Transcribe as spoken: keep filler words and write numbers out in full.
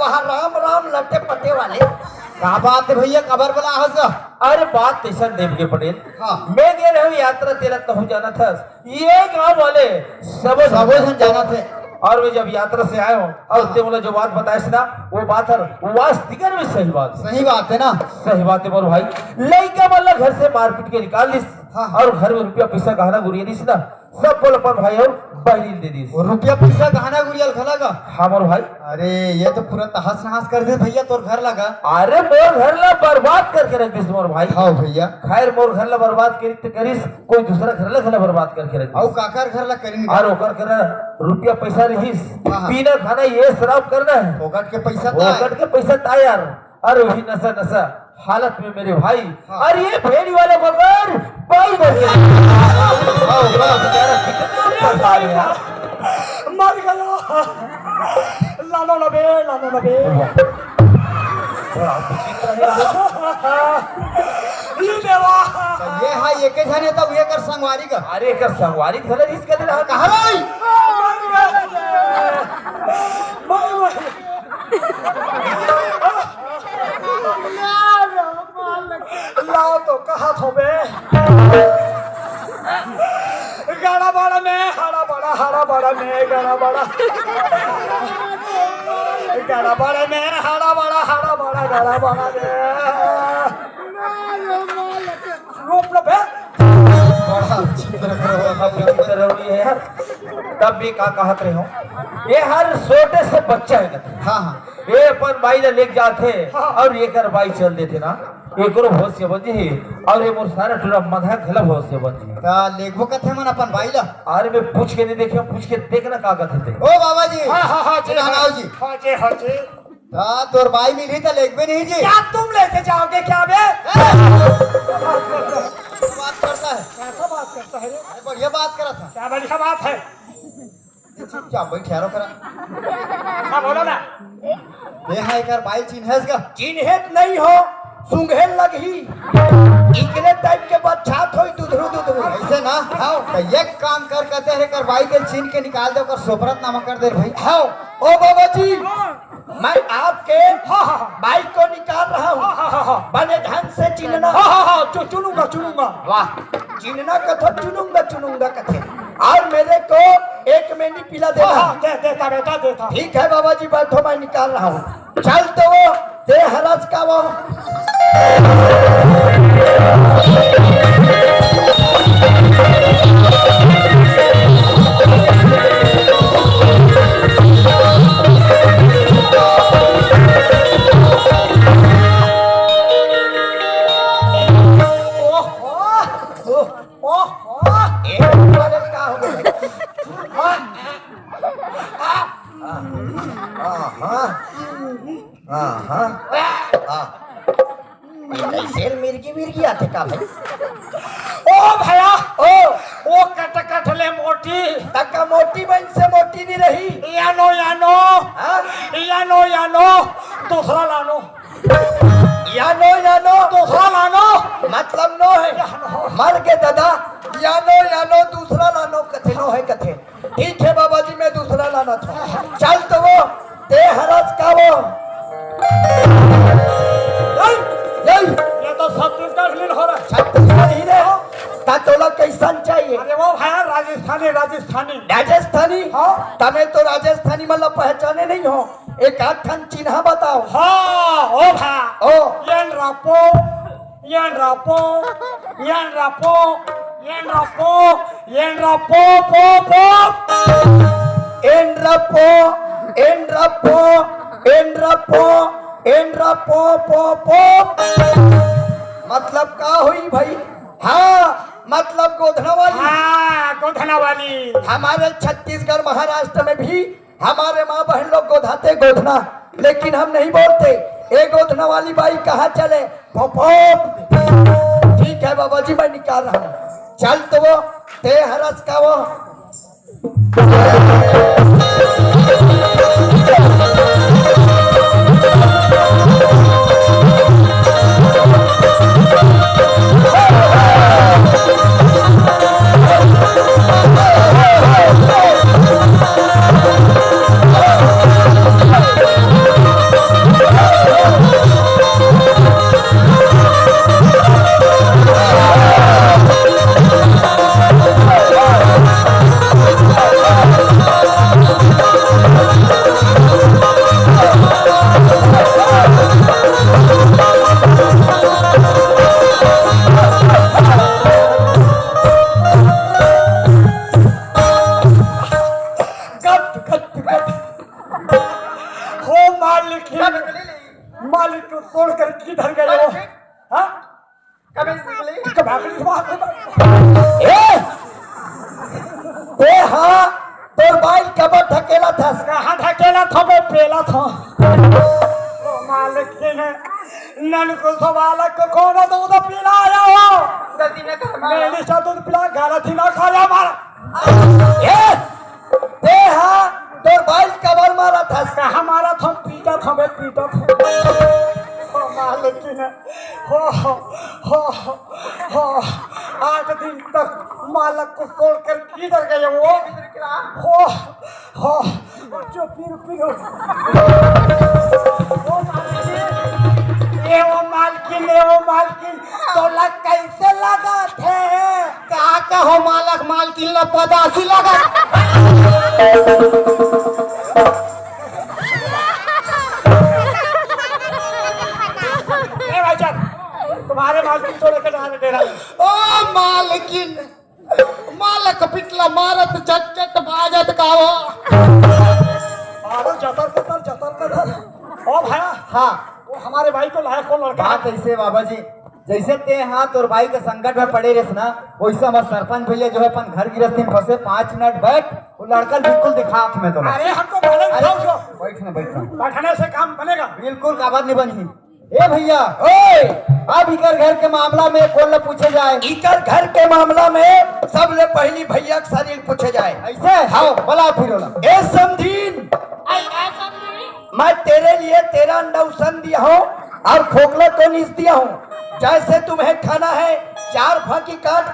हाँ, राम राम लटे पटे वाले। का बात हे भइया, काबर बलाहस? अरे बात तइसन देव के पटेल। हाँ। मैं गे रहेंव यात्रा, तेला तहूँ जानत हस, ये गाँव वाले सबो सबो झन जानत हे। अउ मैं जब यात्रा से आए हँव अउ हाँ। तें मोला जो बात बताइस ना, वो बात हर वास्तविक में सही बात हे। सही बात हे ना? सही बात हे मोर भाई। लइका मन ला घर से मार पीट के निकाल दिस हाँ। अउ घर में रुपया पइसा गहना गुरिया दिस ना, सब बोल अपन भाई अउ बहिनी दे दिस। वो रुपया पइसा गहना गुरिया ल घला का? हाँ मोर भाई। अरे ये तो पूरा तहस नहस कर दे भइया तोर घर ला का। अरे मोर घर ला बर्बाद करके रख दिस मोर भाई। हाँ भइया। खैर मोर घर ला बर्बाद करिस त करिस, कोई दूसरा घर ला घला बर्बाद करके रख दिस। अउ काकर घर ला करिन? अउ ओकर करा रुपया पइसा रहिस, हाँ। पीना खाना ये शराब करना हे। फोकट के पइसा त आय। फोकट के पइसा त आय यार। अरे वही नशा नशा हालत में मेरे भाई, हाँ। अरे ये भेड़ी वाले को कर, भाई बन गया। वाह, वाह। बेचारा कितना फंसा है यार। मर गया। लानो ना बे, लानो ना बे। बड़ा विचित्र है यार। ये देवा। ये हाँ, ये के झन हे त ये कर संगवारी का। अरे कर संगवारी घला रिस के दिला। कहाँ भाई? मर गया। मर गया। लाव तो कहत होबे। गड़बड़ में हड़बड़, हड़बड़ में गड़बड़। गड़बड़ में हड़बड़, हड़बड़ गड़बड़ में। रूप न बे। बड़ा अच्छी तरह से जरूरी है यार। तब भी का कहत रहे हो, ये हर छोटे से बच्चा है कहते। हाँ, हाँ। ये अपन बाई ला लेके जाथे हाँ। अउ एकर बाई चल देथे ना, एकरो भविष्य बन जही अउ ये मोर सारा टूरा मधा घला भविष्य बन जही। त लेगबो कथे मन अपन बाई ला? अरे मैं पूछ के नहीं देखे, पूछ के देख ना का कथे ते। ओ बाबा जी। हाँ, हाँ, हाँ, जी, हाँ। नानाव जी। हाँ, जी, हाँ, जी। त तोर बाई मिलही त लेगबे नहीं जी। क्या तुम लेके जाओगे क्या बे? ए! बात करता है। कैसा बात करता है रे? अरे बढ़िया बात करत हे। क्या बढ़िया बात है? चुपचाप बैठ यारो करा। हाँ, बोलो ना। ये है एकर बाई चिन्हेस का? चिन्हेत नहीं हो, सूंघे लगही। इकरे टाइप के बच्चात होई दुधरू दुधरू। ऐसे ना? हाँ। त एक काम कर, कहते हैं एकर बाई के चीन के निकाल दे, ओकर सोपरत नामा कर दे भाई। हाँ। ओ बाबा जी, मैं आपके हाँ, हाँ, हाँ। बाई को निकाल रहा हूँ। हाँ, हाँ, हाँ, हाँ। बने ढंग से चिन्हना। हाँ, हाँ, हाँ, चु-, चुनूंगा, चुनूंगा। वाह, चिन्हना कथो, चुनूंगा, चुनूंगा कथे। और मेरे को एक मेनी पिला देना। हाँ, हाँ, दे, देता बेटा, देता। ठीक है बाबा जी, बैठो, मैं निकाल रहा हूँ। चल तो वो, दे हरस का वो। ओहो, ओहो, ए, का हो गया? हाँ, हाँ, हाँ, हाँ, हाँ। ये कैसे मिर्गी मिर्गी आथे का भाई? ओ भैया, ओ, ओ कट कट ले मोटी। तका मोटी बन से मोटी नहीं रही। यानो, यानो। हाँ? यानो, यानो, दूसरा लानो। यानो, यानो। दूसरा लानो। मतलब नो है। यानो। मर के दादा, यानो, यानो, दूसरा लानो कथे, नो है कथे। ठीक है बाबा जी, मैं दूसरा लाना था। चल तो वो, ते हरस का वो। नहीं, नहीं। ये तो छत्तीसगढ़ लीन हो रहा है। छत्तीसगढ़ ही रहे हो, ता तोला कैसन चाहिए? अरे वो भैया, राजस्थानी, राजस्थानी। राजस्थानी? हाँ। तमे तो राजस्थानी मतलब पहचाने नहीं हो। एक आध ठन चिन्हा बताओ। हाँ, ओ भा। ओ। एन रापो, एन रापो, एन रापो, एन रापो, एन रापो, पो, पो। एन रापो, एन रापो, एन रापो, एन रापो, पो, पो। मतलब का हुई भाई? हाँ, मतलब गोधना वाली। हाँ, गोधना वाली। हमारे छत्तीसगढ़ महाराष्ट्र में भी हमारे माँ बहन लोग गोधाते गोधना, लेकिन हम नहीं बोलते। ए गोधना वाली बाई कहाँ चले? पोपोप। ठीक है बाबा जी, मैं निकाल रहा हूँ। चल तो वो, ते हरस का वो। मालिक, मालिक को छोड़कर किधर गए हो? हाँ? कभी भागली बात है। ए! ए हाँ, तोर बाइल कबर ढकेला था। कहाँ ढकेला था बे? पेला था। ओ मालिक जी ने नन को सवाल को कौन दूध पिलाया हो? गलती ने कर मारा। मेरी सा दूध पिला, गाला थी ना खा लिया मारा। ए! ते हा तोर बाइल कबर मारा था। कहाँ मारा था? पीटा था बे, पीटा था। ओ मालिक ने, हो, हो, हो, हो, आठ दिन तक मालक को छोड़कर किधर गए वो? हो, हो, जो पीर, पीर। ओ मालिक, ए ओ मालकिन, ए ओ मालकिन, तोला कैसे लगा थे? का कहो मालक, मालकिन ला पदासी लगा। ए भाई साहब, तुम्हारे मालकिन को लेकर जा रहे डेरा में। ओ मालकिन, मालक पिटला मारत चट चट बाजत का हो। अरे जतर कतर, जतर कतर। ओ भाया, हाँ। वो हमारे भाई को लायक हो लड़का। बात ऐसे बाबा जी, जैसे ते हाँ तोर भाई के संकट में पड़े रहे ना, वैसे हमारे सरपंच भैया जो है अपन घर गिरस्ती में फंसे, पाँच मिनट बैठ, वो लड़का बिल्कुल दिखा आँख में तो। अरे हमको भले अरे दिखाओ जो। बैठ ना, बैठ ना। बैठने से काम बनेगा? बिल्कुल काबर नहीं बनी। ए भैया, ओए, अब इकर घर के मामला में कौन ला पूछे जाए? इकर घर के मामला में सबले पहली भैया के शरीर पूछे जाए। ऐसे? हाँ। बला फिर होला। ए समधीन, मैं तेरे लिए तेरह अंडा उसन दिया हूँ और खोखला कनीस दिया हूँ। जैसे तुम्हें खाना है, चार फांकी काट के